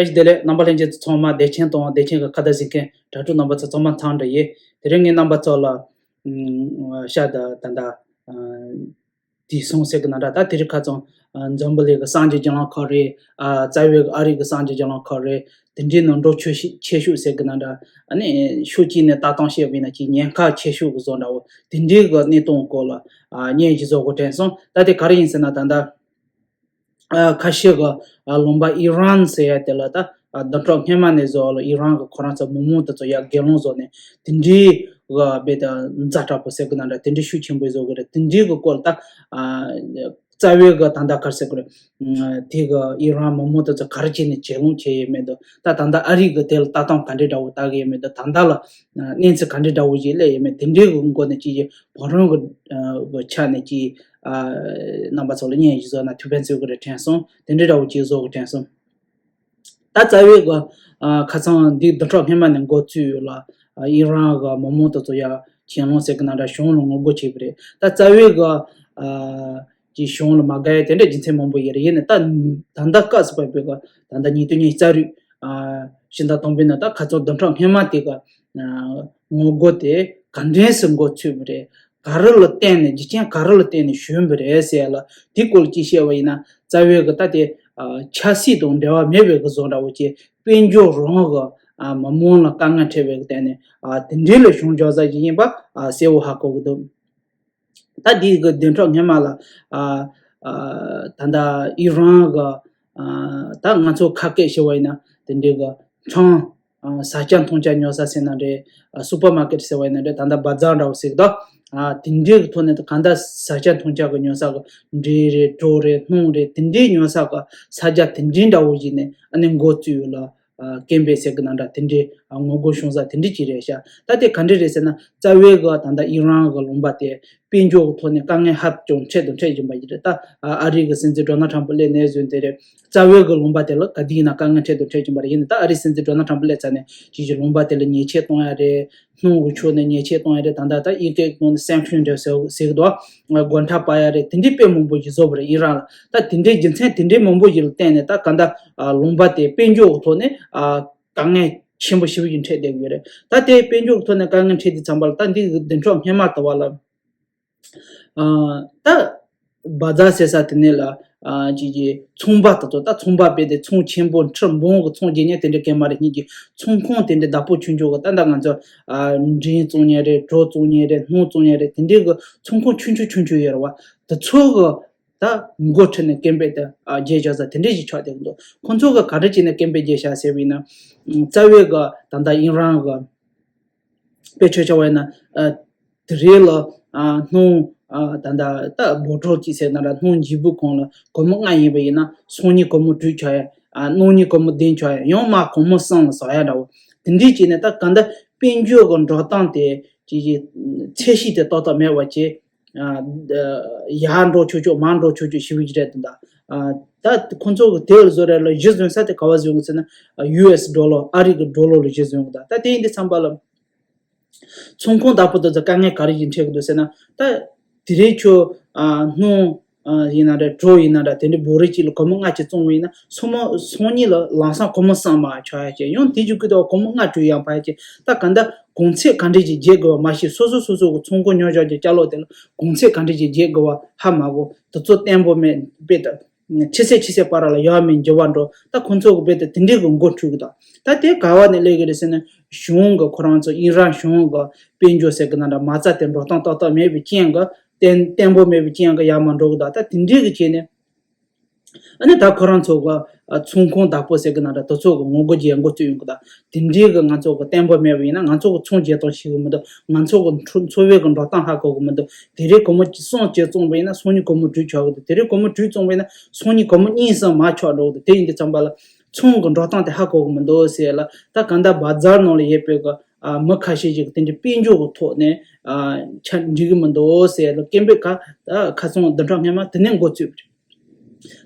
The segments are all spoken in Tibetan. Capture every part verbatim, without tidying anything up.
བཀྲ་ཤིས་བདེ་ལེགས། རྣམ་པ་ལྷན་རྒྱས་ཚོ་ཚང་མ། བདེ་ཆེན་དང་བདེ་ཆེན་གྱི་ཁ་བརྡ་གཟིགས་མཁན་དྲ་གྲོགས་རྣམ་པ་ཚོ་ཚང་མ་འཚམས་འདྲི་ཡིན། དེ་རིང་ངས་རྣམ་པ་ཚོ་ལ་ཨ་ཤ་ད་ད་ད་ཨ་དེ་སོང་ཟེར་གི་ན་འདྲ། ད་དེ་རིང་ཁ་སང་ཨ་འཛམ་བུ་གླིང་གི་གསར་འགྱུར་བརྒྱུད་ལམ་ཁག་རེད། ཨ་རྩ་བའི་ཨ་རི་གི་གསར་འགྱུར་བརྒྱུད་ལམ་ཁག་རེད། དེ་འདྲའི་ནང་འགྲོ་ཆོག་ཤེས་ཆེ་ཤོས་ཟེར་གི་ན་འདྲ། ཨ་ནི་ཕྱོགས་གཅིག་ནས་ལྟ་སྟངས་བཤད་པ་ཡིན་ན་ཅིག་ཉེན་ཁ་ཆེ་ཤོས་གི་བཟོ་འདྲ་བོ་དེ་འདྲའི་གི་གནས་སྟངས་སྐོར་ལ་ཨ་སྙན་ཞུ་བཟོ་དགོས་དྲན་སོང་། ད་དེ་ག་རེ་ཡིན་ཟེར་ན་ད་ལྟ། ཨ་ཁ་ཤས་ཀྱིས་ཨ་ལུང་པ་ཨི་རན་ཟེར་ཡ་དེ་ལ་ད་ཨ་བདུན་ཕྲག་སྔོན་མ་ནས་བཟུང་ལ་ཨི་རན་གྱིས་ཁོ་རང་ཚོ་མི་མང་དེ་ཚོ་ཡར་རྒོལ་ལན་བཟོས་ནས་དེ་འདྲའི་གི་རྦད་དེ་ཛ་དྲག་པོ་ཟེར་གི་ན་འདྲ། དེ་འདྲའི་ཤུགས་ཆེན་པོ་བཟོ་གི་རེད། དེ་འདྲའི་གི་སྐོར་ད་ཨ་རྩ་བའི་གི་ད་ལྟ་ག་རེ་ཟེར་དགོས་རེད། ཨ་དེ་གི་ཨི་རན་མི་མང་དེ་ཚོ་ག་རེ་བྱས་ནས་རྒོལ་ལན་བྱས་ཡོད་མེད་དང་། ད་ད་ལྟ་ཨ་རི་གིས་དེ་ལ་ལྟ་སྟངས་ག་འདྲའི་འདྲ་བོ་ལྟ་གི་ཡོད་མེད་དང་། ད་ལྟ་ལ་ཨ་གནས་ཚུལ་ག་འདྲའི་འདྲ་བོ་ཞིག་སླེབས་ཡོད་མེད་དེ་འདྲའི་གི་སྐོར་ནས་ཅིག་བར་རང་གི་ཨ་གི་ཆ་ནས་ཅིག་ཨ་རྣམ་པ་ཚོ་ལ་སྙན་ཞུ་བཟོ་ན་ཐུགས་ཕན་གསོས་ཀྱི་རེད་དྲན་སོང་། དེ་འདྲའི་འདྲ་བོ་ཅིག་བཟོ་དགོས་དྲན་སོང་། ད་རྩ་བའི་གི་ཨ་ཁ་སང་འདི་བདུན་ཕྲག་སྔོན་མ་ནས་འགོ་བཙུགས་ཡོད་ལ། ཨ་ཨི་རན་གི་མི་མང་དེ་ཚོ་ཡར་རྒོལ་ལན་ཟེར་གི་ན་འདྲ་གཞུང་ལ་ངོ་རྒོལ་བྱས་པ་རེད། ད་རྩ་བའི་གི་ཨ་ཀྱི་གཞུང་ལ་མ་དགའ་ཡ་དེ་འདྲ་རྒྱུ་མཚན་མང་པོ་ཡོད་རེད། ཡིན་ནའི་ད་ད་ལྟ་སྐབས་སུ་བབས་པའི་གི་ད་ལྟ་ཉིས་སྟོང་ཉི་ཤུ་རྩ་དྲུག་ཨ་ཕྱི་ཟླ་དང་པོའི་ནང་ད་ཁ་སང་བདུན་ཕྲག་སྔོན་མ་དེ་གི་ཨ་ངོ་རྒོལ་དེ་ག་འདྲས་སེ་འགོ་ཚུགས་པ་རེད། ག་རེ་ལ་བརྟེན་ནས་རྒྱུ་རྐྱེན་ག་རེ་ལ་བརྟེན་ནས་བྱུང་བ་རེད་ཟེར་ཡ་ལ་དེའི་སྐོར་ཅིག་བཤད་པ་ཡིན་ན། རྩ་བའི་གི་ད་དེ་ཨ་ཆབ་སྲིད་དང་འབྲེལ་བ་མེད་པའི་གི་བཟོ་འདྲ་བོ་ཅིག་དཔལ་འབྱོར་རང་གི་ཨ་མི་མང་ལ་དཀའ་ངལ་འཕྲད་པའི་གི་སྟེང་ནས་ཨ་དེ་འདྲའི་ལ་གཞུང་འཇོག་ས་ཅིག་ཡིན་པ་ཨ་གསལ་བོ་ཧ་གོ་གི་འདུག་ད་འདི་གི་བདུན་ཕྲག་སྔོན་མ་ལ་ཨ་ཨ་ད་ལྟ་ཨི་རན་གི་ཨ་ད་ང་ཚོ་ཁ་སྐད་བཤད་པ་ཡིན་ན་དེ་འདྲའི་གི་ཁྲོམ་ཨ་ཟ་ཆ་འཐུང་ཆ་ཉོ་ས་ཟེར་ན་རེད། ཨ་སུ་པར་མར་ཀེཊ་ཟེར་བ་ཡིན་ན་རེད། ད་ལྟ་བ་ཛར་འདྲ་བོ་ཟེར་གི་འདུག་ཨ་དེ་འདྲའི་གི་ཐོག་ནས་གང་ལྟར་ཟ་ཆ་འཐུང་ཆ་གི་ཉོ་ས་གི་འབྲས་རེད། གྲོ་རེད། སྣུམ་རེད། དེ་འདྲའི་ཉོ་ས་གི་ས་ཆ་དེ་འདྲའི་འདྲ་བོ་ཞིག་ནས་ཨ་ནི་འགོ་བཙུགས་ཡོད་ལ། ཨ་ཀེམ་པེ་ཟེར་གི་ན་འདྲ་དེ་འདྲའི་ཨ་ངོ་རྒོལ་བྱུང་ས་དེ་འདྲའི་ཅིག་རེད་ཤག་ད་དེ་ག་འདྲ་རེད་ཟེར་ན། རྩ་བའི་གི་ད་ལྟ་ཨི་རན་གི་ལུང་པ་དེ་དཔལ་འབྱོར་གི་ཐོག་ནས་དཀའ་ངལ་ཧ་ཅང་འཕྲད་དང་འཕྲད་བཞིན་པ་ཞིག་རེད། ད་ཨ་ཨ་རི་གི་སྲིད་འཛིན་ཌོ་ནལ་ཊམ་པ་སླེབས་ནས་བཟུང་དེ་རེད། རྩ་བའི་གི་ལུང་པ་དེ་ལ་ག་དུས་ཡིན་ན་དཀའ་ངལ་འཕྲད་དང་འཕྲད་བཞིན་པ་རེད། ཡིན་ནའི་ད་ཨ་རི་སྲིད་འཛིན་ཌོ་ནལ་ཊམ་པ་སླེབས་ཚར་ནས་ཅིག་ཅིག་ལུང་པ་དེ་ལ་ཉེས་ཆད་གཏོང་ཡ་རེད། སྣུམ་གི་ཕྱོགས་ནས་ཉེས་ཆད་གཏོང་ཡ་རེད། ད་ལྟ་ད་ཨི་སྐད་ནང་ནས་སེང་ཤོན་འདྲ་ཟེར་ཟེར་གི་འདུག་སྒོ་ཁྲལ་སྤར་ཡ་རེད། དེ་འདྲའི་དཔེ་མང་པོ་ཞིག་བཟོས་པ་རེད་ཨི་རན་ལ། ད་དེ་འདྲའི་རྒྱུ་མཚན་དེ་འདྲའི་མང་པོ་ཞིག་ལ་བརྟེན་ནས་ད་ག་འདྲ་ཨ་ལུང་པ་དེ་དཔལ་འབྱོར་གི་ཐོག་ནས་ཨ་དཀའ་ངལ་ཆེན་པོ་ཞེ་པོ་ཞིག་འཕྲད་བསྡད་ཡོད་རེད། ད་དེ་དཔལ་འབྱོར་གི་ཐོག་ནས་དཀའ་ངལ་འཕྲད་དུས་ཙམ་པ་ལ་ད་འདི་གི་བདུན་ཕྲག་སྔོན་མ་ལྟ་བ་ལ། ཨ་ད་བ་ཛར་ཟེར་ས་དེ་ནས་ལ་ཨ་ཅིག་གི་ཚོང་པ་དེ་ཚོ། ད་ཚོང་པ་དཔེ་དེ་ཚོང་ཆེན་པོ་ཁྲི་འབུམ་གི་ཚོང་རྒྱག་མཁན་དེ་འདྲ་གང་མ་རེད། སྙིང་རྗེ། ཚོང་ཁང་དེ་འདྲ་བདག་པོ་ཆུང་ཆུང་གི་ད་ལྟ་ང་ཚོ་ཨ་འབྲས་བཙོང་མཁན་རེད། གྲོ་བཙོང་མཁན་རེད། སྣུམ་བཙོང་མཁན་རེད། དེ་འདྲའི་གི་ཚོང་ཁང་ཆུང་ཆུང་ཆུང་ཆུང་ཡོད་རེད་བ། དེ་ཚོ་གི་ད་འགོ་ཁྲིད་ནས་ཀེམ་པེ་དེ་ཨ་རྒྱག་བཞག་ས་དེ་འདྲ་ཞིག་ཆགས་བསྡད་ཀྱི་འདུག་ཁོང་ཚོ་གི་ག་འདྲ་བྱས་ནས་ཀེམ་པེ་རྒྱག་བཞག་ཟེར་བ་ཡིན་ན། རྩ་བའི་གི་ད་ལྟ་ཨི་རན་གི་དཔེ་ཆ་བཞག་པ་ཡིན་ན། ཨ་དེ་རིང་ལ་ཨ་སྣུམ་ཨ་ད་ལྟ་ད་བོ་ཊལ་གཅིག་ཟེར་ན་ར། སྣུམ་བཞི་པོ་གང་ལ་སྒོར་མོ་ལྔ་ཡིན་པ་ཡིན་ན། སང་ཉིན་སྒོར་མོ་དྲུག་ཆགས་ཡ། ཨ་གནངས་ཉིན་སྒོར་མོ་བདུན་ཆགས་ཡ། ཡང་མར་སྒོར་མོ་གསུམ་ལ་ཟག་ཡ་འདྲ་བོ། དེ་འདྲའི་བྱས་ནས་ད་ག་འདྲ་དཔལ་འབྱོར་གི་འགྲོ་སྟངས་དེ་ཅིག་ཅིག་ཚད་གཞི་དེ་ཏག་ཏག་མེད་པ་བྱས། ཨ་ཡར་འགྲོ་ཆོག་ཆོག་མར་འགྲོ་ཆོག་ཆོག་ཞེ་པོ་ཅིག་རེད་འདུག་ད་ཨ་ད་ཁོང་ཚོ་གི་དེ་ལ་བཟོ་རེད་ལ། གཞི་བཟུང་ས་དེ་ག་བ་བཟུང་གི་ཟེར་ན། ཨ་ཡུ་ཨེས་ཌོ་ལར། ཨ་རི་གི་ཌོ་ལར་ལ་གཞི་བཟུང་གི་འདུག་ད་དེ་ཡིན་དུས་ཙམ་པ་ལ། ཚོང་ཁང་བདག་པོ་དེ་ཚོ་དཀའ་ངལ་ག་རེ་ཞིག་འཕྲད་ཀྱི་འདུག་ཟེར་ན། ད་དེ་རིང་ཁྱོད་ཨ་སྣུམ་ཨ་ཡིན་ན་འདྲ། གྲོ་ཡིན་ན་འདྲ། དེ་འདྲའི་བོ་རི་གཅིག་ལ་སྒོར་མོ་ལྔ་གཅིག་བཙོང་བ་ཡིན་ན། སོ་མ་སང་ཉིན་ལ་ལམ་སང་སྒོར་མོ་གསུམ་མར་ཆག་ཡ་བྱས། ཡང་དེ་རྒྱུག་གི་འདུག་སྒོར་མོ་ལྔ་དྲུག་ཡར་འཕར་ཡ་བྱས། ད་ག་འདྲ་གོང་ཚད་ག་འདྲ་ཞིག་རྒྱག་དགོས་པ་མ་ཤེས། སོ་སོ་སོ་སོ་གི་ཚོང་ཁང་ཉོ་བཞག་རྒྱུ་ཅ་ལག་དེ་ལ་གོང་ཚད་ག་འདྲ་ཞིག་རྒྱག་དགོས་པ་ཧ་མ་གོ། དེ་ཚོ་བརྟན་པོ་མེད་པས་ད། ཕྱི་གསལ་ཕྱི་གསལ་བར་ལ་ཡར་མར་འགྱུར་བ་འགྲོ། ད་ཁོང་ཚོ་གི་རྦད་དེ་དེ་འདྲའི་གི་འགོ་ཚུགས་ཀྱི་འདུག་ད་དེ་ག་བ་ནས་སླེབས་ཀྱི་རེད་ཟེར་ན། གཞུང་གི་ཁོ་རང་ཚོ་ཨི་རན་གཞུང་གི་དཔལ་འབྱོར་ཟེར་གི་ན་འདྲ། མ་རྩ་དེ་འགྲོ་སྟངས་ཏག་ཏག་མེད་པའི་རྐྱེན་གི། བརྟན་བརྟན་པོ་མེད་པའི་རྐྱེན་གི་ཡར་མར་འགྲོ་གི་འདུག་ད་དེ་འདྲའི་གི་བྱས་ནས་ཨ་ནི་ད་ཁོ་རང་ཚོ་གི་ཨ་ཚོང་ཁང་བདག་པོ་ཟེར་གི་ན་འདྲ། དེ་ཚོ་གི་ངོ་རྒོལ་བྱེད་འགོ་བཙུགས་ཡོང་གི་འདུག་དེ་འདྲའི་གི་ང་ཚོ་གི་བརྟན་པོ་མེད་པ་ཡིན་ན། ང་ཚོ་གི་ཚོང་རྒྱག་སྟངས་ཤེས་གི་མི་འདུག་ང་ཚོ་གི་འཚོ་འཚོ་བའི་གི་འགྲོ་སྟངས་ཧ་གོ་གི་མི་འདུག་དེ་རིང་སྒོར་མོ་གསུམ་གཅིག་བཙོངས་པ་ཡིན་ན། སང་ཉིན་སྒོར་མོ་དྲུག་ཆགས་གི་འདུག་དེ་རིང་སྒོར་མོ་དྲུག་བཙོངས་པ་ཡིན་ན། སང་ཉིན་སྒོར་མོ་གཉིས་གསུམ་མར་ཆག་འགྲོ་གི་འདུག་དེ་ཡིན་དུས་ཙམ་པ་ལ་ཚོང་གི་འགྲོ་སྟངས་དེ་ཧ་གོ་གི་མི་འདུག་ཟེར་ལ། ད་ག་འདྲ་བ་ཛར་ནང་ལ་ཡོད་པའི་གི་ཨ་མི་ཁ་ཤས་ཤིག་གི་དེ་འདྲའི་དཔལ་འབྱོར་གི་ཐོག་ནས་ཨ་ཆ་འགྲིག་གི་མི་འདུག་ཟེར་ལ། ཀེམ་པེ་ཁ་ད་ཁ་སང་བདུན་ཕྲག་སྔོན་མ་དེ་ནས་འགོ་བཙུགས་པ་རེད།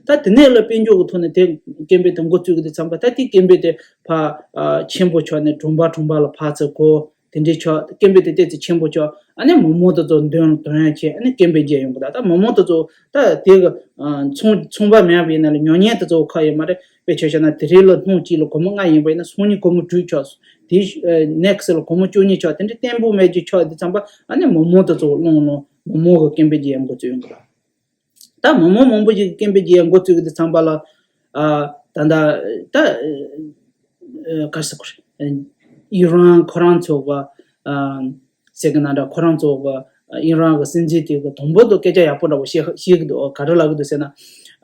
ད་དེ་ནས་ལ་དཔལ་འབྱོར་གི་ཐོག་ནས་དེ་ཀེམ་པེ་དེ་འགོ་བཙུགས་གི་དུས་ཙམ་པ། ད་དེ་ཀེམ་པེ་དེ་ཕར་ཨ་ཆེན་པོ་ཆགས་ནས་གྲོང་པ་གྲོང་པ་ལ་ཕར་ཚུར་འགྲོ། དེ་འདྲའི་ཆགས། ཀེམ་པེ་དེ་ཏོག་ཙམ་ཆེན་པོ་ཆགས། ཨ་ནི་མི་མང་དེ་ཚོ་མདུན་ལ་དོན་ཡ་བྱས། ཨ་ནི་ཀེམ་པེ་རྒྱག་ཡོང་གི། ད་ད་མི་མང་དེ་ཚོ་ད་དེ་གི་ཨ་ཚོང་ཚོང་པ་མེད་པ་ཡིན་ན་ལ་ཉོ་མཁན་དེ་ཚོ་ཁག་ཡོད་མ་རེད། དཔེ་ཆ་བཞག་ན་དེ་རིང་ལ་སྣུམ་གཅིག་ལ་སྒོར་མོ་ལྔ་ཡིན་པ་ཡིན་ན་སང་ཉིན་སྒོར་མོ་དྲུག་ཆགས་སོང་། དེ་next་ལ་སྒོར་མོ་བཅུ་གཉིས་ཆགས། དེ་འདྲའི་བརྟན་པོ་མེད་ཀྱི་ཆགས་དུས་ཙམ་པ་ཨ་ནི་མི་མང་དེ་ཚོ་སློང་སློང་མི་མང་གི་སྐད་འབོད་རྒྱག་ཡ་འགོ་བཙུགས་ཡོང་གི་རེད། ད་མི་མང་མང་པོ་ཞིག་གིས་སྐད་འབོད་རྒྱག་ཡ་འགོ་བཙུགས་ཀྱི་དུས་ཙམ་པ་ལ། ཨ། ད་ལྟ་ད་ཨ་ག་རེ་ཟེར་དགོས་རེད། ཨི་རན་ཁོ་རང་ཚོ་གི་ཨ་ཟེར་གི་ན་འདྲ། ཁོ་རང་ཚོ་གི་ཨི་རན་གི་སྲིད་འཛིན་དེ་གི་དང་པོ་དུ་སྐད་ཆ་ཡག་པོ་འདྲ་བོ་བཤད་བཤད་གི་འདུག། ག་རེ་ལབ་གི་འདུག་ཟེར་ན།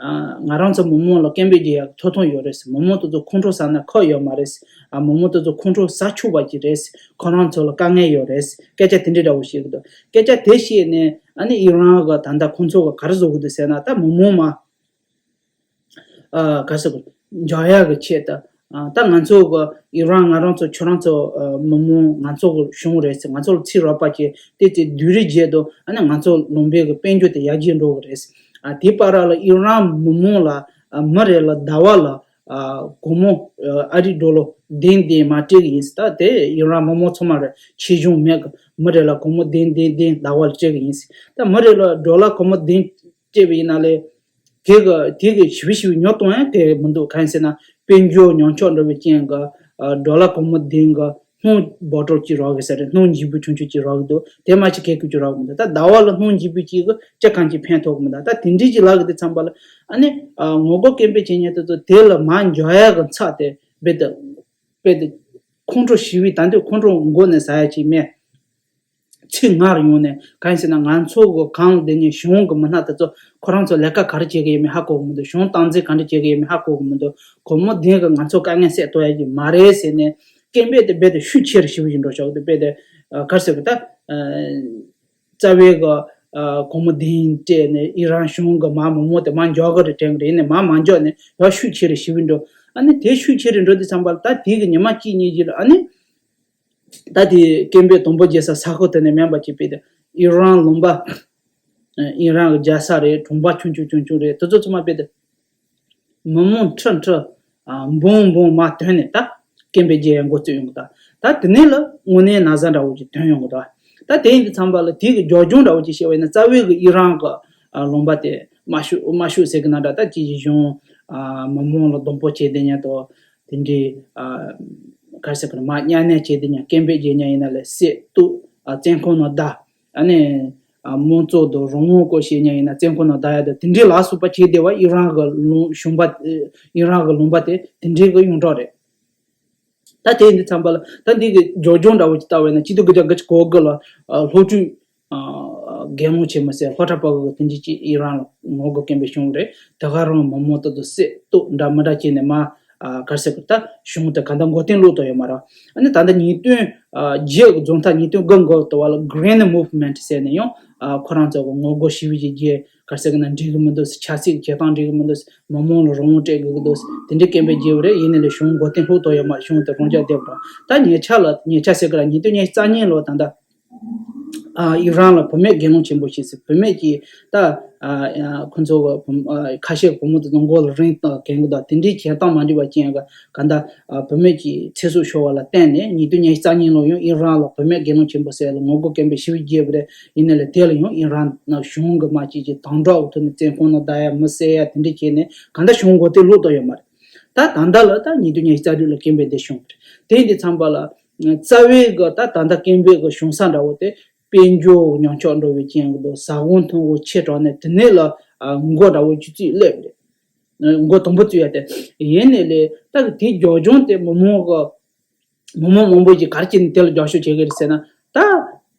ཨ། ང་རང་ཚོ་མི་མང་ལ་སྐད་འབོད་རྒྱག་ཡག་ཐོབ་ཐང་ཡོད་རེད། མི་མང་དེ་ཚོ་ཁོང་ཁྲོ་ཟ་ན་ཁག་ཡོད་མ་རེད། ཨ། མི་མང་དེ་ཚོ་ཁོང་ཁྲོ་ཟ་ཆོག་པ་ཅིག་རེད། ཁོ་རང་ཚོ་ལ་དཀའ་ངལ་ཡོད་རེད། སྐད་ཆ་དེ་འདྲ་འདྲ་བོ་བཤད་གི་འདུག། སྐད་ཆ་དེ་བཤད་ནས་ཨ་ནི་ཨི་རན་གི་ད་ལྟ་ཁོང་ཚོ་གི་ག་རེ་བཟོ་གི་འདུག་ཟེར་ན། ད་མི་མང་མ། ཨ། ག་རེ་ཟེར་དགོས། འཇོག་ཡག་གི་ཆེད་དུ། ཨ། ད་ང་ཚོ་གི་ཨི་རན་ང་རང་ཚོ་ཁྱོད་རང་ཚོ་ཨ་མི་མང་ང་ཚོ་གི་གཞུང་རེད་ཟེར། ང་ཚོ་ལ་ཚིག་རོགས་པ་བྱས་ཏེ་དེ་བསྡུས་རིས་བརྒྱད་དུ་ཨ་ནི་ང་ཚོ་ལུང་པའི་གི་དཔལ་འབྱོར་དེ་ཡར་རྒྱས་འགྲོ་གི་རེད་ཟེར། ཨ། དེའི་བར་ལ་ཨི་རན་མི་མང་ལ་ཨ་མི་རེ་ལ་ཟླ་བ་ལ་ཨ་སྒོར་མོ་ཨ་ཨ་རིའི་ཌོ་ལར་བདུན་བདུན་མར་སྤྲད་གི་ཡིན་ཟེར། ད་དེ་ཨི་རན་མི་མང་ཚང་མ་རེད། ཆེ་ཆུང་མེད་གི། མི་རེ་ལ་སྒོར་མོ་བདུན་བདུན་བདུན་ཟླ་བ་ལ་སྤྲད་གི་ཡིན་ཟེར། ད་མི་རེ་ལ་ཌོ་ལར་སྒོར་མོ་བདུན་སྤྲད་པ་ཡིན་ན་ལས། དེ་གི་དེ་གི་ཞེ་པོ་ཞེ་པོ་ཉོ་གཏོང་ཡང་དེ་མི་འདུག། གང་ཡིན་ཟེར་ན་དཔལ་འབྱོར་ཉམས་ཆག་འགྲོ་བའི་རྐྱེན་གྱིས་ཨ་ཌོ་ལར་སྒོར་མོ་བདུན་གི་སྣུམ་བོ་ཊལ་གཅིག་རག་གི་ཟེར་རེད། སྣུམ་འཇིགས་པའི་ཆུང་ཆུང་གཅིག་རག་གི་འདུག། དེ་མ་གཏོགས་གང་ཡང་གཅིག་རག་གི་མི་འདུག། ད་ཟླ་བ་ལ་སྣུམ་འཇིགས་པའི་གཅིག་གིས་ཅི་གང་གཅིག་ཕན་ཐོགས་གི་མི་འདུག། ད་དེ་འདྲའི་གཅིག་ལབ་གི་དུས་ཙམ་པ་ལ་ཨ་ནི་ཨ་ངོ་རྒོལ་སྐད་འབོད་བྱེད་མཁན་དེ་ཚོ་དེ་ལ་མར་འཇོག་ཡག་གི་ཚད་དེ་རྦད་དེ་རྦད་དེ་ཁོང་ཁྲོ་ཞེ་པོ། ད་འདོད་ཁོང་ཁྲོ་མགོ་ནས་ཟ་ཡ་ཅིག་མེད། ཚིག་ངར་ཡོང་ནས། གང་ཡིན་ཟེར་ན་ང་ཚོ་གི་གང་ལ་བསྡད་མཁན་གཞུང་གི་མི་སྣ་དེ་ཚོ་ཁོ་རང་ཚོ་ལས་ཀ་ག་རེ་བྱེད་གི་ཡོད་མེད་ཧ་གོ་གི་མི་འདུག། གཞུང་སྟངས་འཛིན་ག་འདྲ་བྱེད་གི་ཡོད་མེད་ཧ་གོ་གི་མི་འདུག། སྒོར་མོ་བདུན་གིས་ང་ཚོ་དཀའ་ངལ་སེལ་ཐུབ་ཡ་ཅིག་མ་རེད་ཟེར་ནས་སྐད་འབོད་དེ་རྦད་དེ་ཤུགས་ཆེ་རུ་ཞེ་པོ་ཞིག་འགྲོ་ཆོག་གི་འདུག། རྦད་དེ་ཨ་ག་རེ་ཟེར་དགོས། ད་ཨ་རྩ་བའི་གི་ཨ་སྒོར་མོ་བདུན་སྤྲད་ནས་ཨི་རན་གཞུང་གིས་མར་མི་མང་དེ་མར་འཇོག་གི་རེད་དྲན་གི་རེད། ཡིན་ནའི་མར་མ་འཇོག་ནས་ཡང་ཤུགས་ཆེ་རུ་ཞེ་པོ་འགྲོ། ཨ་ནི་དེ་ཤུགས་ཆེ་རུ་འགྲོ་དུས་ཙམ་པ་ལ་ད་དེ་གི་ཉི་མ་གཅིག་གཉིས་རྗེས་ལ་ཨ་ནི། ད་དེ་སྐད་འབོད་དང་པོ་རྒྱག་ས་ས་ཁུལ་དེ་ནས་མིན་པ་ཅིག་རྦད་དེ་ཨི་རན་ལུང་པ། ཨི་རན་གི་རྒྱལ་ས་རེད། གྲོང་པ་ཆུང་ཆུང་ཆུང་ཆུང་རེད། དེ་ཚོ་ཚང་མ་རྦད་དེ་མི་མང་ཁྲི་ཁྲི་ཨ་འབུམ་འབུམ་མར་ཐོན་ནས་ད་སྐད་འབོད་རྒྱག་ཡ་འགོ་བཙུགས་ཡོང་གི། ད་ད་དེ་ནས་ལ་དངོས་གནས་ན་ཚ་འདྲ་བོ་ཅིག་ཐོན་ཡོང་གི་འདུག། ད་དེ་ཡིན་དུས་ཙམ་པ་ལ་དེ་གི་རྒྱབ་ལྗོངས་འདྲ་བོ་ཅིག་བཤད་པ་ཡིན་ན། རྩ་བའི་གི་ཨི་རན་གི་ཨ་ལུང་པ་དེ་དམར་ཤོག་དམར་ཤོག་ཟེར་གི་ན་འདྲ། ད་ཅིག་གི་གཞུང་ཨ་མི་མང་ལ་སྡོང་པོ་བྱེད་བསྡད་མཁན་དང་། དེ་འདྲའི་ཨ་ག་རེ་ཟེར་དགོས་རེད། མར་གཉའ་གནོན་བྱེད་དེ་ཉག་སྐད་འབོད་རྒྱག་མཁན་ཡིན་ན་ལས་བསད་གཏུབ། ཨ་བཙོན་ཁང་ནང་བསྡད། ཨ་ནི་ཨ་དམངས་གཙོ་དང་རང་དབང་སྐོར་བཤད་མཁན་ཡིན་ན་བཙོན་ཁང་ནང་བསྡད་ཡ་དང་། དེ་འདྲའི་ལ་སོགས་པ་བྱས་བསྡད་པ་ཨི་རན་གི་ལུང་གཞུང་པ། ཨི་རན་གི་ལུང་པ་དེ་དེ་འདྲའི་གི་ཡོངས་གྲགས་རེད། ད་དེ་ཡིན་དུས་ཙམ་པ་ལ་ད་འདི་གི་རྒྱབ་ལྗོངས་འདྲ་བོ་ཅིག་ལྟ་བས་ན། གཅིག་སྟོང་དགུ་བརྒྱ་དགུ་བཅུ་གོ་དགུ་ལ་ཨ་སློབ་ཕྲུག་ཨ་རྒྱལ་ཡོངས་ཆེན་མོ་ཟེར་ལྷོ་བྲག་ཕ་གི་དེ་འདྲ་ཅིག་ཨི་རན་ལ་ངོ་རྒོལ་སྐད་འབོད་བྱུང་རེད། དེ་ག་རང་མི་མང་དེ་ཚོ་བསད་གཏུབ་འདྲ་མི་འདྲ་བྱས་ནས་མར་ཨ་ག་རེ་ཟེར་དགོས། ད་གཞུང་དེ་ག་འདྲ་མགོ་རྟིང་སློག་ཐུབ་ཡོད་མ་རེད། ཨ་ནི་ད་ལྟ་ཉིས་སྟོང་བརྒྱད་གི་རྫོགས་མཐའ་ཉིས་སྟོང་དགུ་འགོ་དེ་བ་ལ་Green Movement་ཟེར་ནས་ཡང་ཨ་ཁོ་རང་ཚོ་གི་ངོ་རྒོལ་ཞེ་པོ་ཅིག་བྱས། ག་རེ་ཟེར་གི་ན་འགྲིག་གི་མི་འདུག་ཟེར། ཆབ་སྲིད་ཀྱི་བྱེད་སྟངས་འགྲིག་གི་མི་འདུག་ཟེར། མི་མང་ལ་རང་དབང་སྤྲད་དགོས་ཀྱི་འདུག་ཟེར། དེ་འདྲའི་སྐད་འབོད་བརྒྱབ་པ་རེད། ཡིན་ནའི་ལས་གཞུང་མགོ་རྟིང་སློག་ཐུབ་ཡོད་མ་རེད། གཞུང་དེ་རང་འཇགས་བསྡད་པ་རེད། ད་ཉེ་ཆར་ལ་ཉེ་ཆར་ཟེར་གི་ར་ཉིས་སྟོང་ཉི་ཤུ་རྩ་གཉིས་ལོ་ད་ལྟ་ཨ་ཨི་རན་ལ་བུད་མེད་རྒྱལ་ཡོངས་ཆེན་པོ་ཞིག་ཟེར། བུད་མེད་ཀྱིས་ད་ཨ་ཨ་ཁོ་ཚོ་གི་བུ་ཨ་ཁ་ཤས་ཀྱི་བུ་མོ་དེ་ཚོ་མགོ་ལ་རིང་བཏགས་གྱོན་གི་འདུག། དེ་འདྲའི་བྱེད་སྟངས་མ་འགྲིག་པ་ཅན་གྱི་ག་འདྲ་ཨ་བུད་མེད་ཀྱི་ཚེ་སྲོག་ཤོར་བ་ལ་བརྟེན་ནས་ཉིས་སྟོང་ཉི་ཤུ་རྩ་གཉིས་ལོ་ཡང་ཨི་རན་ལ་བུད་མེད་རྒྱལ་ཡོངས་ཆེན་པོ་ཟེར་ལ་ངོ་རྒོལ་སྐད་འབོད་ཞེ་པོ་བརྒྱབ་པ་རེད། ཡིན་ནའི་ལས་དེ་ལ་ཡང་ཨི་རན་ནང་གཞུང་གི་མ་ཅིག་ཅིག་དམ་དྲག་འོག་ཐོག་ནས་བཙོན་ཁང་ནང་བསྡད་ཡ་མི་བསད་ཡ་དེ་འདྲ་བྱས་ནས་གང་ལྟར་གཞུང་མགོ་རྟིང་སློག་ཐུབ་ཡོད་མ་རེད། ད་ད་ལྟ་ལ་ད་ཉིས་སྟོང་ཉི་ཤུ་རྩ་དྲུག་ལ་སྐད་འབོད་དེ་བྱུང་བ་རེད། དེ་ཡིན་དུས་ཙམ་པ་ལ་རྩ་བའི་གི་ད་ད་ལྟ་སྐད་འབོད་གི་བྱུང་ས་འདྲ་བོ་དེ་དཔལ་འབྱོར་ཉམས་ཆག་འགྲོ་བའི་རྐྱེན་གྱིས་འདུག། ཟ་ཁང་ཐོན་ཁུངས་ཆེ་དྲགས་ནས་དེ་ནས་ལ་ཨ་མགོ་འདྲ་བོ་ཅིག་བཙུགས་སླེབས་རེད། མགོ་དང་པོ་བཙུགས་ཡ་དེ་ཡིན་ནའི་ལས། ད་གི་དེའི་རྒྱབ་ལྗོངས་དེ་མི་མང་གི་མི་མང་མང་པོ་ཞིག་ག་རེ་བྱས་ནས་དེ་ལ་རྒྱབ་སྐྱོར་བྱེད་ཀྱི་རེད་ཟེར་ན། ད་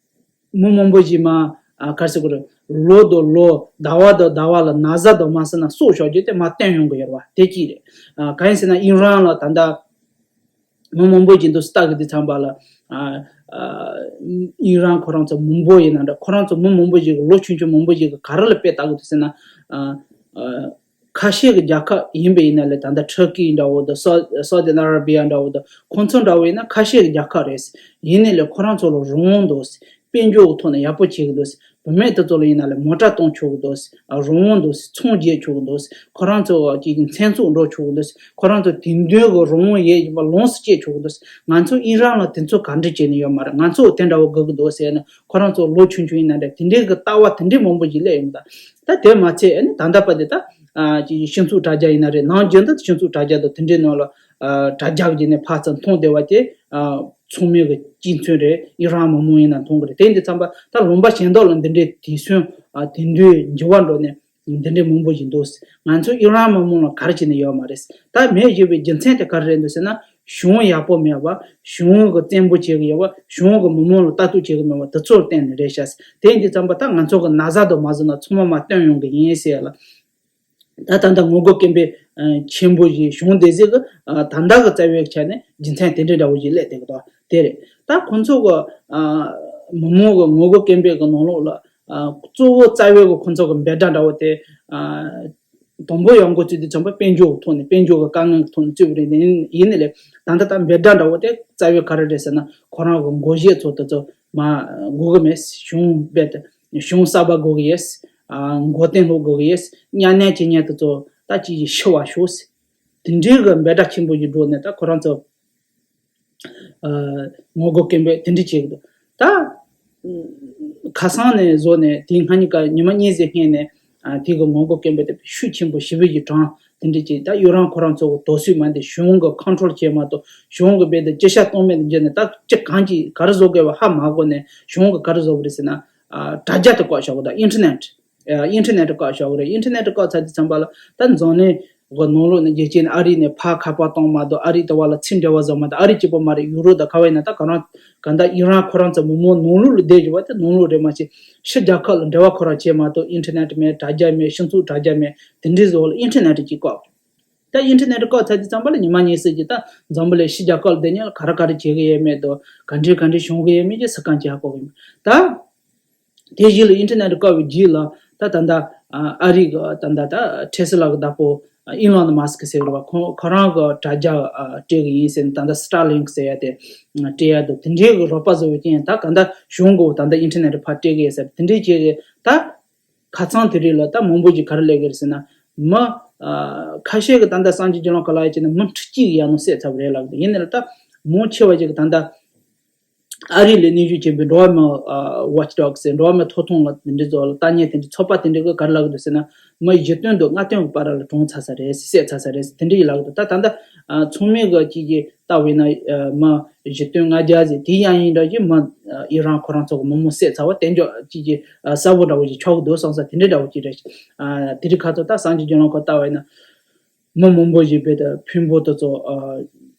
མི་མང་པོ་ཞིག་མ་ཨ་ག་རེ་ཟེར་དགོས་རེད། ལོ་དང་ལོ་ཟླ་བ་དང་ཟླ་བ་ལ་ན་ཚ་དང་མ་ཟེར་ན་སྲོག་ཆགས་རྒྱུ་དེ་མར་བཏོན་ཡོང་གི་ཡོད་རེད་བ། དེ་གཅིག་རེད། ཨ་གང་ཡིན་ཟེར་ན་ཨི་རན་ལ་ད་ལྟ་མི་མང་པོ་ཞིག་འདུག་ལྟ་གི་དུས་ཙམ་པ་ལ་ཨ་ཨ་ཨི་རན་ཁོ་རང་ཚོ་མང་པོ་ཡིན་ན་འདྲ། ཁོ་རང་ཚོ་མི་མང་པོ་ཞིག་གི་ལོ་ཆུང་ཆུང་མང་པོ་ཞིག་གི་ག་རེ་ལ་དཔེ་ལྟ་གི་འདུག་ཟེར་ན། ཨ་ཨ་ཁ་ཤས་ཀྱི་རྒྱལ་ཁབ་ཡིན་པ་ཡིན་ན་ལས། ད་ལྟ་ཊར་ཀི་འདྲ་བོ་དང་སོ་སོ་ཏི་ཨ་ར་བི་ཡ་འདྲ་བོ་དང་ཁོང་ཚོ་འདྲ་བོ་ཡིན་ན་ཁ་ཤས་ཀྱི་རྒྱལ་ཁབ་རེད། ཡིན་ནའི་ལས་ཁོ་རང་ཚོ་ལ་རང་དབང་འདུག། དཔལ་འབྱོར་གྱི་ཐོག་ནས་ཡག་པོ་བྱེད་ཀྱི་འདུག། བུད་མེད་དེ་ཚོ་ལ་ཡིན་ན་ལས་མོ་ཊ་གཏོང་ཆོག་གི་འདུག། རང་དབང་འདུག། ཚོང་རྒྱག་ཆོག་གི་འདུག། ཁོ་རང་ཚོ་གི་མཚན་ཚོགས་འགྲོ་ཆོག་གི་འདུག། ཁོ་རང་ཚོ་དེང་དུས་ཀྱི་རང་དབང་ཡོད་པ་ལོངས་སུ་སྤྱད་ཆོག་གི་འདུག། ང་ཚོ་ཨི་རན་ལ་དེ་ཚོ་ག་འདྲ་བྱས་ནས་ཡོད་མ་རེད། ང་ཚོ་དེ་འདྲ་བོ་དགོས་ཀྱི་འདུག་ཟེར་ནས་ཁོ་རང་ཚོ་ལོ་ཆུང་ཆུང་ཡིན་ན་འདྲ། དེ་འདྲའི་གི་ལྟ་བ་དེ་འདྲའི་མང་པོ་ཞིག་སླེབས་ཡོང་གི། ད་ད་དེ་མ་ཚད་ཨ་ནི་ད་ལྟ་བར་དེ་ད་ ཨ་ཅིག་སྤྱི་ཚོགས་དྲ་རྒྱ་ཡིན་ན་རེད། ནམ་རྒྱུན་དུ་སྤྱི་ཚོགས་དྲ་རྒྱ་དང་དེ་འདྲའི་ནང་ལ་ཨ་དྲ་རྒྱ་བརྒྱུད་ནས་ཕར་ཚུར་མཐོང་བསྡད་པ་དེ་ཨ་ཚང་མས་གི་གཅིག་མཚོན་རེད། ཨི་རན་མི་མང་ཡིན་ན་མཐོང་གི་རེད། དེ་འདི་ཚང་པ་ད་ལུང་པ་གཞན་དག་ལ་འདི་འདྲའི་དུས་སུ་ཨ་དེང་དུས་འགྱུར་བ་འགྲོ་ནས་འདི་འདྲའི་མང་པོ་ཞིག་འདུག་ང་ཚོ་ཨི་རན་མི་མང་ལ་ག་རེ་བྱས་ནས་ཡོད་མ་རེད། ད་མེད་ཞེས་པའི་རྒྱུ་མཚན་དེ་ག་རེ་རེད་འདུག་ཟེར་ན། གཞུང་ཡག་པོ་མེད་པ། གཞུང་གི་བཙན་པོ་བྱེད་ཀྱི་ཡོད་པ། གཞུང་གི་མི་མང་ལ་ལྟ་རྟོག་བྱེད་ཀྱི་མེད་པ་དེ་ཚོར་བརྟེན་ནས་རེད་ཤག་དེ་འདི་ཙམ་པ་ད་ང་ཚོ་གི་ན་བཟའ་དང་མ་བཟོས་ན་ཚང་མ་མར་བཏོན་ཡོང་གི་ཡིན་ཟེར་ལ། ད་ད་ལྟ་ངོ་རྒོལ་སྐད་འབོད་ཆེན་པོ་ཞིག་བྱུང་བསྡད་ཟིག་གི་ད་ལྟ་གི་རྩ་བའི་ཆ་ནས་རྒྱུ་མཚན་དེ་འདྲའི་འདྲ་བོ་ཞིག་སླེབས་བསྡད་ཀྱི་འདུག་དེ་རེད། ད་ཁོང་ཚོ་གི་མི་མང་གི་ངོ་རྒོལ་སྐད་འབོད་གི་ནང་ལོགས་ལ་གཙོ་བོ་རྩ་བའི་གི་ཁོང་ཚོ་གི་འབོད་སྒྲ་འདྲ་བོ་དེ། དང་པོ་ཡང་འགོ་བཙུགས་དུས་ཙམ་པ་དཔལ་འབྱོར་གྱི་ཐོག་ནས། དཔལ་འབྱོར་གྱི་དཀའ་ངལ་གྱི་ཐོག་ནས་བཙུགས་པ་རེད། ཡིན་ནའི་ལས་ད་ལྟ་ད་འབོད་སྒྲ་འདྲ་བོ་དེ་རྩ་བའི་ག་རེ་རེད་ཟེར་ན། ཁོ་རང་གི་འགོ་བཞེས་ཚོ་དེ་ཚོ་མ་དགོས་གི་མེད། གཞུང་རྦད་དེ་གཞུང་གསར་པ་དགོས་གི་ཡོད། མགོ་རྟིང་སློག་དགོས་གི་ཡོད། གཉའ་གནོན་བྱེད་མཁན་དེ་ཚོ་ད་ཅིག་ཞི་བར་ཤོག་ཟེར། དེ་འདྲའི་གི་འབོད་སྒྲ་ཆེན་པོ་ཞིག་སྒྲོག་ནས་ད་ཁོ་རང་ཚོ་ངོ་རྒོལ་སྐད་འབོད་དེ་འདྲ་བྱེད་ཀྱི་འདུག་ད་ཁ་སང་ནས་བཟུང་ནས་དེ་སྔ་ཉིན་ཀ་ཉི་མ་གཉིས་ཙམ་སྔོན་ནས་དེ་གི་ངོ་རྒོལ་སྐད་འབོད་དེ་ཤུགས་ཆེན་པོ་ཞེ་པོ་ཞིག་དྲངས། དེ་འདྲ་བྱས་ད་ཨི་རན་ཁོ་རང་ཚོ་གི་དོགས་གཟོད་མ་འདི་གཞུང་གི་ཁོན་ཊོལ་བྱས་མ་གཏོགས། གཞུང་གི་རྦད་དེ་ཅི་བྱ་གཏོལ་མེད་དུ་གྱུར་ནས། ད་ཅི་གང་གིས་ག་རེ་བཟོ་དགོས་པ་ཧ་མ་གོ་ནས་གཞུང་གིས་ག་རེ་བཟོ་བ་རེད་ཟེར་ན། དྲ་རྒྱ་དེ་བཀག་བཞག་གི་འདུག་ཨིན་ཊར་ནེཊ། ཨིན་ཊར་ནེཊ་བཀག་བཞག་གི་རེད། ཨིན་ཊར་ནེཊ་བཀག་ཚར་དུས་ཙམ་པ་ལ་ད་འཛམ་གླིང་གི་ནང་ལོགས་ནས་རྒྱལ་སྤྱི་ནས་ཨ་རི་ནས་ཕར་ཁ་པར་གཏོང་མ་གཏོགས། ཨ་རི་དེ་བ་ལ་ཕྱིར་འབྲེལ་བ་བཟོ་མ་གཏོགས། ཨ་རི་གཅིག་པོ་མ་རེད། ཡུ་རོབ་དང་ག་བ་ཡིན་ན། ད་ག་རང་ག་ད་ཨི་རན་ཁོ་རང་ཚོ་མི་མང་ནང་ལོགས་ལ་བསྡད་ཡོད་པ་དེ་ནང་ལོགས་རེད། མ་གཞི་ཕྱི་རྒྱལ་ཁབ་ལ་འབྲེལ་བ་ཁོ་རང་བྱས་མ་གཏོགས། ཨིན་ཊར་ནེཊ་མེད། དྲ་རྒྱ་མེད། སྤྱི་ཚོགས་དྲ་རྒྱ་མེད། དེ་འདྲའི་བཟོ་ལ་ཨིན་ཊར་ནེཊ་གཅིག་བཀག་ད་ཨིན་ཊར་ནེཊ་བཀག་ཚར་དུས་ཙམ་པ་ལ་ཉི་མ་གཉིས་ཙམ་གྱི་ད་འཛམ་བུ་གླིང་ཕྱི་རྒྱལ་ཁབ་ལ་བསྡད་མཁན་ལ་ག་རེ་ག་རེ་བྱེད་ཀྱི་ཡོད་མེད་དང་། ག་འདྲའི་ག་འདྲའི་བྱུང་གི་ཡོད་མེད་ཀྱི་ས་ཁམས་ཀྱི་ཧ་གོ་གི་མེད། ད་དེ་བཞིན་ལ་ཨིན་ཊར་ནེཊ་བཀག་པའི་རྗེས་ལ་ད་ད་ལྟ་ཨ་རི་གི་ད་ལྟ་ད་ཊེ་སི་ལ་གི་བདག་པོ་ཨི་ལོན་མཱ་སི་ཀི་ཟེར་བ་ཁོ་ཁོ་རང་གི་དྲ་རྒྱ་སྤྲད་གི་ཡིན་ཟེར་ནས། ད་ལྟ་སི་ཊར་ལིང་ཀི་ཟེར་ཡ་དེ་སྤྲད་ཡ་འདུག་དེ་འདྲའི་གི་རོགས་པ་བཟོ་བའི་རྐྱེན་ད་ག་ད་གཞུང་གི་ད་ལྟ་ཨིན་ཊར་ནེཊ་ཕར་སྤྲད་གི་ཡོད་ཟེར། དེ་འདྲའི་བྱས་གི་ད། ཁ་སང་དེ་རིང་ལ་ད་མང་པོ་ཞིག་ག་རེ་ལབ་ཀྱི་རེད་ཟེར་ན། མི་ཨ་ཁ་ཤས་ཀྱིས་ད་ལྟ་སངས་རྒྱས་རྒྱུ་ནོར་ག་ལ་ཡ་བྱས་ན་མི་ཁྲི་གཅིག་ཡར་ནང་བསད་ཚར་བ་རེད་ལབ་ཀྱི་འདུག་ཡིན་ནའི་ལ་ད་མང་ཆེ་བ་ཞིག་གིས་ད་ལྟ་ཨ་རི་ལ་གནས་བཞུགས་བྱེད་པའི་འགྲོ་བ་མིའི་ཨ་ཝ་ཆི་ཌོག་ཟེར། འགྲོ་བ་མིའི་ཐོབ་ཐང་ལ་དེ་འདྲའི་ཚོ་ལ་ལྟ་མཁན་དེ་འདྲའི་ཚོགས་པ་དེ་འདྲ་གིས་ག་རེ་ལབ་ཀྱི་འདུག་ཟེར་ན། མི་བཞི་སྟོང་དང་ལྔ་སྟོང་གི་བར་ལ་གྲོངས་ཚར་ས་རེད། བསད་ཚར་ས་རེད་ཟེར། དེ་འདྲ་ཞིག་ལབ་ཀྱི་འདུག་ད་ད་ལྟ་ཨ་ཚང་མས་གི་ཅིག་གིས་ལྟ་བས་ན་ཨ་མི་བཞི་སྟོང་ལྔ་བརྒྱ་ཟེར། དེ་ཡང་ཡིན་འདྲ་ཞིག་མི་ཨ་ཨི་རན་ཁོ་རང་ཚོ་གི་མི་མང་བསད་ཚར་བ་དེ་འཇོག་ཅིག་གི་ཨ་གསལ་པོ་འདྲ་བོ་ཞིག་ཆགས་ཀྱི་འདུག་བསམ་ས་དེ་འདྲ་འདྲ་བོ་ཅིག་རེད། ཨ་དེ་རིང་ཁ་ཐོག་ད་སངས་རྒྱས་རྒྱུ་ནོར་ཁོ་ལྟ་བས་ན་མི་མང་པོ་ཞིག་རྦད་དེ་ཕུང་པོ་དེ་ཚོ་ཨ་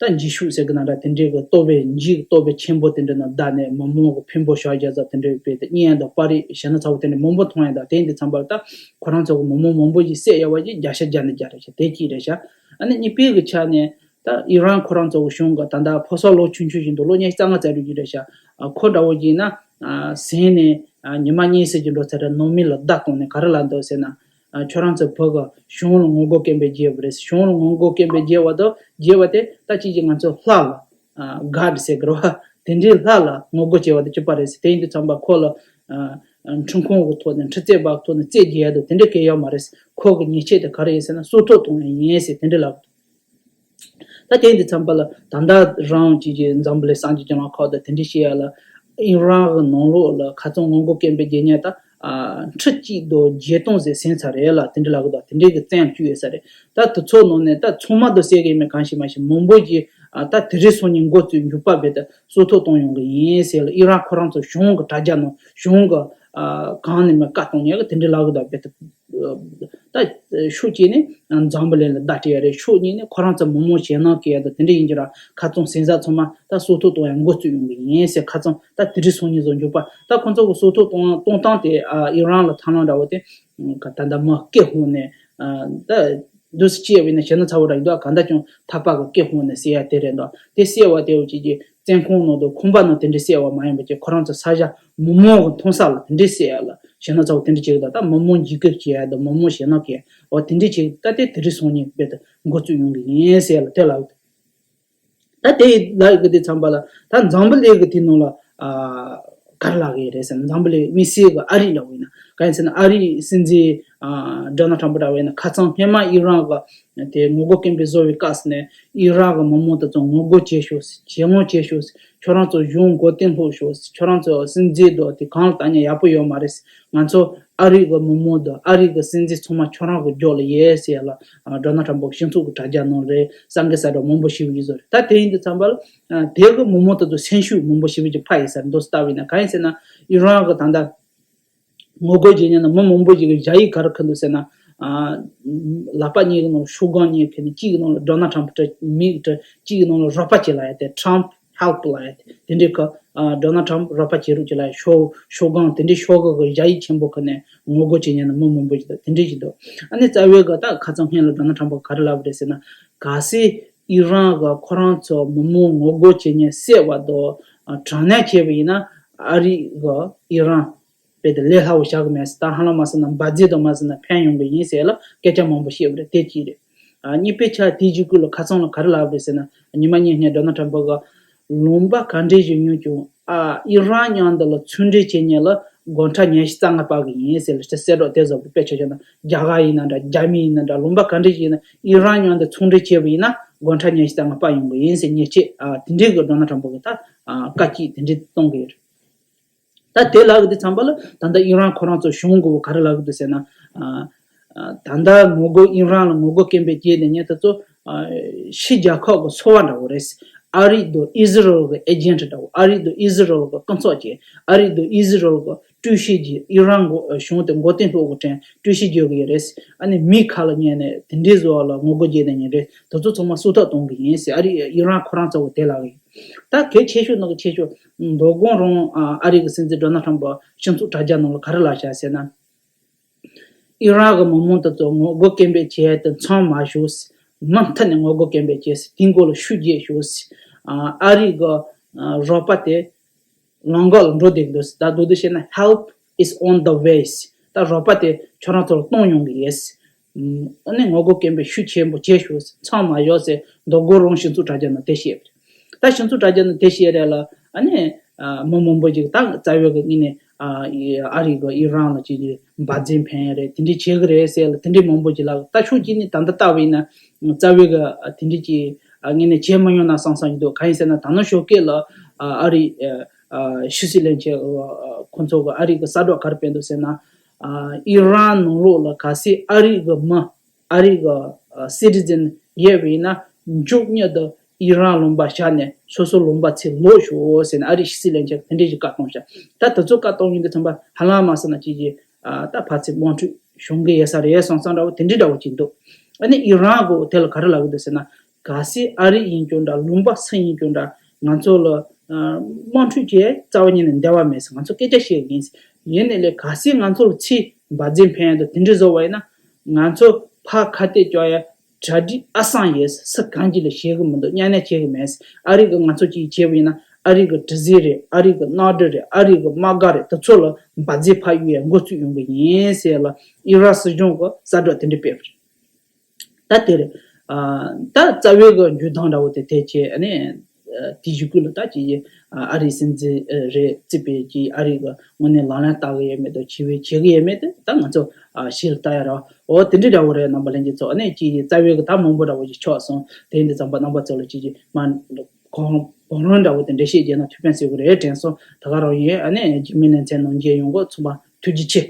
ད་འགྱིག་ཤུབས་ཟེར་གི་ན་འདྲ། དེ་འདྲའི་གི་ལྟོ་ཕད་འགྱིག་ལྟོ་ཕད་ཆེན་པོ་དེ་འདྲ་ནང་བརྡབས་ནས་མི་མང་གི་ཕུང་པོ་ཤ་རྒྱགས་ཚར། དེ་འདྲའི་རྦད་དེ་གཉན་དང་པར་རིས་ཞེ་ན་ཚ་བོ་དེ་འདྲ་མང་པོ་མཐོང་ཡ་འདུག་དེ་འདི་ཙམ་པར་ད་ཁོ་རང་ཚོ་གི་མི་མང་མང་པོ་ཞིག་བསད་ཡ་བ་ཞིག་བརྒྱ་ཆ་བརྒྱ་ནས་བརྒྱ་རེད་ཤག་དེ་གཅིག་རེད་ཤག་ཨ་ནི་གཉིས་པའི་གི་ཆ་ནས་ད་ཨི་རན་ཁོ་རང་ཚོ་གི་གཞུང་གི་ད་ལྟ་ཕོ་གསར་ལོ་ཆུང་ཆུང་ཞིག་འདུག་ལོ་ཉི་ཤུ་རྩ་ལྔ་རྩ་དྲུག་ཅིག་རེད་ཤག་ཨ་ཁོ་འདྲ་བོ་ཅིག་ན་ཨ་ཟིན་ནས་ཨ་ཉི་མ་གཉིས་ཙམ་ཅིག་འགྲོ་ཚར་རེད། ནང་མི་ལ་བརྡ་བཏང་ནས་ག་རེ་ལབ་འདུག་ཟེར་ན། ཨ་ཁྱོད་རང་ཚོ་བོད་གི་གཞུང་ལ་ངོ་རྒོལ་སྐད་འབོད་བརྒྱབ་པ་རེད། གཞུང་ལ་ངོ་རྒོལ་སྐད་འབོད་བརྒྱབ་པ་དང་བརྒྱབ་པ་དེ་ད་ཅིག་ཅིག་ང་ཚོ་ལྷ་ལ་ཨ་གྷཌ་ཟེར་གི་རེད་བ། དེ་འདྲའི་ལྷ་ལ་ངོ་རྒོལ་བྱས་པ་དང་གཅིག་པ་རེད་ཟེར། དེ་ཡིན་དུས་ཙམ་པ་ཁོ་ལ་ཨ་འཁྲུན་ཁང་གི་ཐོག་ནས་འཕྲི་རྩོད་པ་ཐོག་ནས་རྩོད་རྒྱག་ཡ་དང་དེ་འདྲ་གང་ཡང་ཡོད་མ་རེད། ཁོ་གི་ཉེས་ཆད་དེ་ག་རེ་ཡིན་ཟེར་ན་སྲོག་ཐོག་གཏོང་ཡ་ཡིན་ཟེར་དེ་འདྲ་ལབ། ད་དེ་འདི་ཙམ་པ་ལ་ད་ལྟ་རང་གཅིག་གི་འཛམ་བུ་གླིང་སངས་རྒྱས་རྒྱུ་ནོར་ཁོག་དང་དེ་འདྲ་བཤད་ཡ་ལ་ཨི་རན་གི་ནང་ལོགས་ལ་ཁ་སང་ངོ་རྒོལ་སྐད་འབོད་རྒྱག་མཁན་ད་ཨ་ཁྲི་གཅིག་དང་བརྒྱད་སྟོང་ཟེར་ཟིན་ཚར་རེད་ལ། དེ་འདྲ་ལབ་གི་འདུག་དེ་འདྲའི་གི་བཙོན་བཅུག་ཡོད་ས་རེད། ད་དེ་ཚོ་ནང་ནས་ད་ཚང་མ་དང་བཤད་གི་མེད་གང་ཞིག་མ་ཞིག་མང་པོ་ཞིག་ཨ་ད་དེ་རིང་སང་ཉིན་འགོ་བཙུགས་མཇུག་པ་རྦད་དེ་སྲོག་ཐོག་གཏོང་ཡོང་གི་ཡིན་ཟེར་ལ། ཨི་རན་ཁོ་རང་ཚོ་གཞུང་གི་དྲ་རྒྱ་ནང་གཞུང་གི་ཨ་གང་ནས་མིན་བཀའ་གཏོང་མཁན་གི་དེ་འདྲ་ལབ་གི་འདུག་རྦད་དེ། ད་ཕྱོགས་གཅིག་ནས་འཛམ་བུ་གླིང་ལ་བརྡ་སྤྲད་ཡ་རེད། ཕྱོགས་གཉིས་ནས་ཁོ་རང་ཚོ་མི་མང་ཞེད་སྣང་སྐྱེ་ཡ་དང་དེ་འདྲ་ཡིན་གྱི་ར། ཁ་རྩང་ཟིན་ས་ཚང་མ་ད་སྲོག་ཐོག་གཏོང་ཡ་འགོ་བཙུགས་ཡོང་གི་ཡིན་ཟེར། ཁ་རྩང་ད་དེ་རིང་སང་ཉིན་བཟོ་འཇུག་པ་ད་ཁོ་ཚོ་གི་སྲོག་ཐོག་གཏོང་གཏོང་སྟངས་དེ་ཨ་ཨི་རན་ལ་ཐབས་ལམ་འདྲ་བོ་དེ་ད་ལྟ་མི་སྐད་ཧོན་ནས་ཨ་ད་འདུག་སེ་ཅི་ཡ་བས་ན་ཞེད་སྣང་ཚ་བོ་འདྲ་ཡིན་འདུག་གང་ལྟར་ཀྱང་ཐག་པ་གི་སྐད་ཧོན་ནས་ཟེར་ཡ་དེ་རེད་འདུག་དེ་ཟེར་བ་དེ་བོ་ཅིག་གི་བཙོན་ཁང་ནང་དང་ཁང་པ་ནང་དེ་འདྲ་བསད་པ་མ་ཡིན་པ་ཅིག་ཁོ་རང་ཚོ་ས་ཆ་མི་མང་གི་མཐོང་ས་ལ་དེ་འདྲ་བསད་ཡ་ལ་ཞེད་སྣང་ཚ་བོ་དེ་འདྲ་བྱེད་ཀྱི་འདུག་ད་མི་མང་འཇིགས་སྐུལ་བྱེད་ཡ་དང་མི་མང་ཞེད་སྣང་སྐྱེ་ཡ་འོ་དེ་འདྲ་བྱེད་ད་དེ་དེ་རིང་སང་ཉིན་རྦད་དེ་འགོ་བཙུགས་ཡོང་གི་ཡིན་ཟེར་ཡ་ལ་དེ་ལབ་ཡོད། ད་དེ་ལབ་ཡོད་གི་དེ་ཙམ་པ་ལ་ད་འཛམ་བུ་གླིང་གི་དེ་ནང་ལ་ཨ་ག་རེ་ལབ་ཀྱི་རེད་ཟེར་ན། འཛམ་བུ་གླིང་དམིགས་བསལ་གི་ཨ་རི་ལབ་ཡིན་ན་ག་ཡིན་ཟེར་ན། ཨ་རིའི་སྲིད་འཛིན་ཨ་ཌོ་ནལ་ཊམ་པ་འདྲ་བོ་ཡིན་ན་ཁ་རྩང་སྔོན་མ་ཨི་རན་གི་དེ་ངོ་རྒོལ་སྐད་འབོད་བཟོ་བའི་སྐབས་སུ་ནས་ཨི་རན་གི་མི་མང་དེ་ཚོ་ངོ་རྒོལ་བྱེད་ཤོག་ཟེར། ཇེ་མང་བྱེད་ཤོག་ཟེར། ཁྱོད་རང་ཚོ་གཞུང་མགོ་རྟིང་སློག་ཤོག་ཟེར། ཁྱོད་རང་ཚོ་སྲིད་འཛིན་དང་དེ་གང་ལ་ལྟ་ཉན་ཡག་པོ་ཡོད་མ་རེད་ཟེར། ང་ཚོ་ ཨ་རི་གི་མི་མང་དང་ཨ་རི་གི་སྲིད་འཛིན་ཚང་མ་ཁྱོད་རང་གི་རྒྱབ་ལ་ཡོད་ཟེར་ཡ་ལ་ཨ་ཌོ་ནལ་ཊམ་པ་གི་སྤྱི་ཚོགས་ཀྱི་དྲ་རྒྱ་ནང་རེད་གསར་འགོད་གསལ་བསྒྲགས་མང་པོ་ཞིག་ཡོད་ཟེར་རེད། ད་དེ་ཡིན་དུས་ཙམ་པ་ལ་ཨ་དེ་གི་མི་མང་དེ་ཚོ་སེམས་ཤུགས་མང་པོ་ཞིག་ཅིག་འཕར་ཡོད་ས་རེད། འདུག་སེ་ལྟ་བ་ཡིན་ན་གང་ཡིན་ཟེར་ན་ཨི་རན་གི་ད་ལྟ་ངོ་རྒོལ་བྱེད་མཁན་ནི་མི་མང་པོ་ཞིག་གིས་ཞ་ཡིག་ག་རེ་འཁོད་འདུག་ཟེར་ན། ཨ། ལག་པ་གཉིས་ཀྱི་ནང་ལ་ཤོ་གང་གཉིས་འཁོད་ནས་གཅིག་གི་ནང་ལ་ཌོ་ནལ་ཊམ་པ་མིང་བྲིས། གཅིག་གི་ནང་ལ་རོགས་པ་བྱེད་ལབ་ཡ་དེ་ཊམ་ཧེལ་པ་ལབ་ཡ་དེ་དེ་འདྲའི་ཁ། ཨ། ཌོ་ནལ་ཊམ་རོགས་པ་བྱེད་རོགས་བྱེད་ལབ་ཡ་ཤོ་ཤོ་གང་དེ་འདྲའི་ཤོག་གུ་གི་ཞ་ཡིག་ཆེན་པོ་འཁོད་ནས་ངོ་རྒོལ་བྱེད་མཁན་ནི་མི་མང་པོ་ཞིག་དང་དེ་འདྲའི་ཞིག་འདུག་ཨ་ནི་རྩ་བའི་གི་ད་ཁ་སང་སྔོན་ལ་ཌོ་ནལ་ཊམ་པ་ག་རེ་ལབ་པ་རེད་ཟེར་ན། གལ་སྲིད་ཨི་རན་གི་ཁོ་རང་ཚོ་མི་མང་ངོ་རྒོལ་བྱེད་མཁན་བསད་པ་དང་དྲག་གནོན་བྱས་པ་ཡིན་ན་ཨ་རི་གི་ཨི་རན་རྦད་དེ་ལས་སླ་བོ་བཞག་གི་མེད་ཟེར། ད་ཧ་ལམ་མ་སོང་ན་འབར་རྫས་དང་མ་སོང་ན་ཕན་ཡོང་གི་ཡིན་ཟེར་ལ་སྐད་ཆ་མང་པོ་བཤད་པ་རེད། དེ་གཅིག་རེད། ཨ། གཉིས་པའི་ཆ་དེའི་གཞུག་གུ་ལ་ཁ་སང་ལ་ག་རེ་ལབ་པ་རེད་ཟེར་ན། ཉི་མ་གཉིས་སྔོན་ཌོ་ནལ་ཊམ་པ་གིས་ལུང་པ་ག་འདྲས་ཞིག་ཉོས་ཀྱང་ཨ་ཨི་རན་མཉམ་དུ་ལ་ཚོང་འབྲེལ་བྱེད་མཁན་ལ་སྒོ་ཁྲལ་ཉི་ཤུ་རྩ་ལྔ་སྤར་གི་ཡིན་ཟེར་ལ་གསལ་བསྒྲགས་དེ་བཟོ་བའི་དཔེ་ཆ་བཞག་ན་རྒྱ་གར་ཡིན་ན་འདྲ་རྒྱ་མི་ཡིན་ན་འདྲ་ལུང་པ་ག་འདྲས་ཞིག་ཡིན་ན་ཨི་རན་མཉམ་དུ་ཚོང་འབྲེལ་བྱས་པ་ཡིན་ན་སྒོ་ཁྲལ་ཉི་ཤུ་རྩ་ལྔ་སྤར་ཡོང་གི་ཡིན་ཟེར་ཉེས་ཆད་ཨ་དེ་འདྲས་གི་ཌོ་ནལ་ཊམ་པ་གིས་ད་ཨ་བཀའ་སྐྱིལ་དེ་འདྲས་གཏོང་གི་ཡོད་རེད། ད་དེ་ལབ་གི་དུས་ཙམ་པ་ལ་ད་ལྟ་ཨི་རན་ཁོ་རང་ཚོ་གཞུང་གི་ག་རེ་ལབ་གི་འདུག་ཟེར་ན། ཨ། ཨ། ད་ལྟ་ངོ་རྒོལ་ཨི་རན་ལ་ངོ་རྒོལ་སྐད་འབོད་བྱས་ནས་ཉེ་དུ་ཚོ། ཨ། ཕྱི་རྒྱལ་ཁབ་ཀྱི་ཚོ་བ་འདྲ་བོ་རེད། ཨ་རི་དང་ཨི་ཟི་རལ་གྱི་ཨེ་ཇེན་ཊི་འདྲ་བོ། ཨ་རི་དང་ཨི་ཟི་རལ་གྱི་རྐུན་ཚོགས་ཀྱི། ཨ་རི་དང་ཨི་ཟི་རལ་གྱི་སྤྲོད་བཤད་ཀྱི། ཨི་རན་གྱི་གཞུང་དེ་མགོ་རྟིང་སློག་གི་དྲན་སྤྲོད་བཤད་རྒྱག་གི་ཡོད་རེད། ཨ་ནི་མི་ཁ་ལ་ཉན་ནས་དེ་འདྲའི་བཟོ་བ་ལ་ངོ་རྒོལ་བྱས་ནས་ཉན་རེད། དེ་ཚོ་ཚང་མ་སོ་ཐར་གཏོང་གི་ཡིན་ཟེར། ཨ་རི་ཨི་རན་ཁོ་རང་ཚོ་གི་དེ་ལབ་གི་ཡིན། ད་གལ་ཆེ་ཤོས་ནང་གི་ཆེ་ཤོས། མདང་དགོང་རང་ཨ་རི་གི་སྲིད་འཛིན་ཌོ་ནལ་ཊམ་པ་སྤྱི་ཚོགས་དྲ་རྒྱ་ནང་ལ་ག་རེ་ལབ་བཞག་ཟེར་ན། ཨི་རན་གི་མི་མང་དེ་ཚོ་ངོ་རྒོལ་སྐད་འབོད་བྱེད་ཡ་དེ་མཚམས་མ་བཞག་ཟེར། མུ་མཐུད་ནས་ངོ་རྒོལ་སྐད་འབོད་བྱེད་ཟེར། དེའི་མགོ་ལ་ཤུགས་རྒྱག་ཤོག་ཟེར། ཨ་རི་གི་རོགས་པ་དེ་ལམ་ཁ་ལ་འགྲོ་བསྡད་འདུག་ཟེར། ད་མདོར་བསྡུས་བཤད་ན་help is on the way ཟེར། ད་རོགས་པ་དེ་ཁྱོད་རང་ཚོ་ལ་གཏོང་ཡོང་གི་ཡོད་ཟེར། ཨ་ནི་ངོ་རྒོལ་སྐད་འབོད་ཤུགས་ཆེན་པོ་བྱེད་ཤོག་ཟེར། མཚམས་མ་བཞག་ཟེར། མདང་དགོང་རང་སྤྱི་ཚོགས་དྲ་རྒྱ་ནང་དེ་བཤད་པ་རེད། ད་སྤྱི་ཚོགས་དྲ་རྒྱ་ནང་དེ་བཤད་རེད་ལ་ཨ་ནི་ཨ་མི་མང་པོ་ཅིག་ད་རྩ་བའི་གི་ངོས་ནས་ཨ་ཨི་ཨ་རི་གི་ཨི་རན་ལ་ཅིག་འབར་རྫས་ཕན་ཡ་རེད། དེ་འདྲས་བྱེད་གི་རེད་ཟེར་ལ་དེ་འདྲས་མང་པོ་ཅིག་ལབ། ད་ཕྱོགས་གཅིག་ནས་ད་ལྟ་ལྟ་བ་ཡིན་ན་རྩ་བའི་གི་དེ་འདྲས་ཀྱི་ངོས་ནས་བྱེད་མི་ཡོང་ན་བསམ་བསམ་གྱི་འདུག་གང་ཡིན་ཟེར་ན་ད་ནང་ཞོགས་ཀས་ལ་ཨ་ཨ་རི་ཨ་ཕྱི་སྲིད་བློན་ཆེན་ཁོང་ཚོ་གི་ཨ་རི་གི་གསལ་བསྒྲགས་ག་རེ་སྤེལ་འདུག་ཟེར་ན། ཨ་ཨི་རན་ནང་ལོགས་ལ་གལ་སྲིད་ཨ་རི་གི་མི་ཨ་རི་གི་ཨ་སི་ཊི་ཛན་ཡོད་པ་ཡིན་ན་མགྱོགས་མྱུར་དུ་ཨི་རན་ལུང་པ་བཞག་ནས་སོ་སོ་ལུང་པ་ཚུར་ལོག་ཤོག་ཟེར་ནས་ཨ་རིའི་ཕྱི་སྲིད་བློན་ཆེན་དེ་འདྲས་ཞིག་བཀའ་གཏོང་བཞག་ད་དེ་ཚོ་བཀའ་གཏོང་ཡོང་དུས་ཙམ་པ་ཧ་ལམ་མ་སོང་ན་ཅིག་ཅིག་ཨ་ད་ཕར་ཚུར་དམག་འཁྲུག་བྱུང་གི་ཡོད་ས་རེད་བསམ་བསམ་འདྲ་བོ་དེ་འདྲས་འདྲ་བོ་ཅིག་འདུག་ཨ་ནི་ཨི་རན་གི་དེ་ལ་ག་རེ་ལབ་གི་འདུག་ཟེར་ན། གལ་སྲིད་ཨ་རི་ཡིན་ཀྱང་འདྲ་ལུང་པ་སུ་ཡིན་ཀྱང་འདྲ་ང་ཚོ་ལ་ཨ་དམག་འཁྲུག་བྱེད་རྩ་བ་ཉིད་ནས་འདོད་པ་མེད་ཟེར། ང་ཚོ་སྐད་ཆ་བཤད་གི་ཡིན་ཟེར། ཡིན་ནའི་ལས་གལ་སྲིད་ང་ཚོ་ལ་ཕྱིར་འབར་རྫས་ཕན་ཡ་དང་དེ་འདྲས་བཟོ་བ་ཡིན་ན་ང་ཚོ་ཕར་ཁ་གཏད་གཅོག་ཡ་གྲ་སྒྲིག་ཨ་སང་ཡོད་ཟེར། སུ་གང་གིས་ལ་བྱེད་གི་མི་འདུག་གཉའ་གནོན་བྱེད་གི་མེད་ཟེར། ཨ་རི་གིས་ང་ཚོ་གཅིག་བྱས་པ་ཡིན་ན་ཨ་རི་གི་གྲུ་གཟིངས་རེད། ཨ་རི་གི་གནམ་གྲུ་རེད། ཨ་རི་གི་དམག་སྒར་རེད། དེ་ཚོ་ལ་འབར་རྫས་ཕར་གཡུག་ཡ་འགོ་བཙུགས་ཡོང་གི་ཡིན་ཟེར་ལ་ཨི་རན་སྲིད་གཞུང་གིས་གསལ་བསྒྲགས་དེ་འདྲས་སྤེལ་བ་རེད། ད་དེ་རེད། ཨ་ད་རྩ་བའི་གི་འཇུ་ཐང་འདྲ་བོ་དེ་དེ་བྱས་ཨ་ནི་ཨ་དེའི་གཞུག་གུ་ལ་ད་ཅིག་ཨ་ཨ་རིའི་སྲིད་འཛིན་ཨ་རེད་རྩིས་པའི་ཅིག་ཨ་རི་གི་དངོས་གནས་ལག་ལེན་བསྟར་གི་ཡོད་མེད་དང་བྱེད་པའི་བྱེད་གི་ཡོད་མེད་དེ་ད་ང་ཚོ་ཨ་ཞིབ་ལྟ་ཡ་ར། འོ་དེ་འདྲ་འདྲ་བོ་རེད། རྣམ་པ་ལྷན་རྒྱས་ཚོ་ཨ་ནི་ཅིག་རྩ་བའི་གི་ད་མང་པོ་འདྲ་བོ་ཅིག་ཆགས་སོང་། དེ་ཡིན་དུས་ཙམ་པ་རྣམ་པ་ཚོ་ལ་ཅིག་ཅིག་མ་གང་བང་རིམ་འདྲ་བོ་དེ་འགྲེལ་བཤད་བརྒྱབ་ན་ཐུགས་ཕན་གསོས་གི་རེད་དྲན་སོང་། ད་ག་རང་ཡིན། ཨ་ནི་རྒྱུས་མེད་ལེ་ཚན་ནང་མཇལ་ཡོང་གི། ཚང་མ་ཐུགས་རྗེ་ཆེ།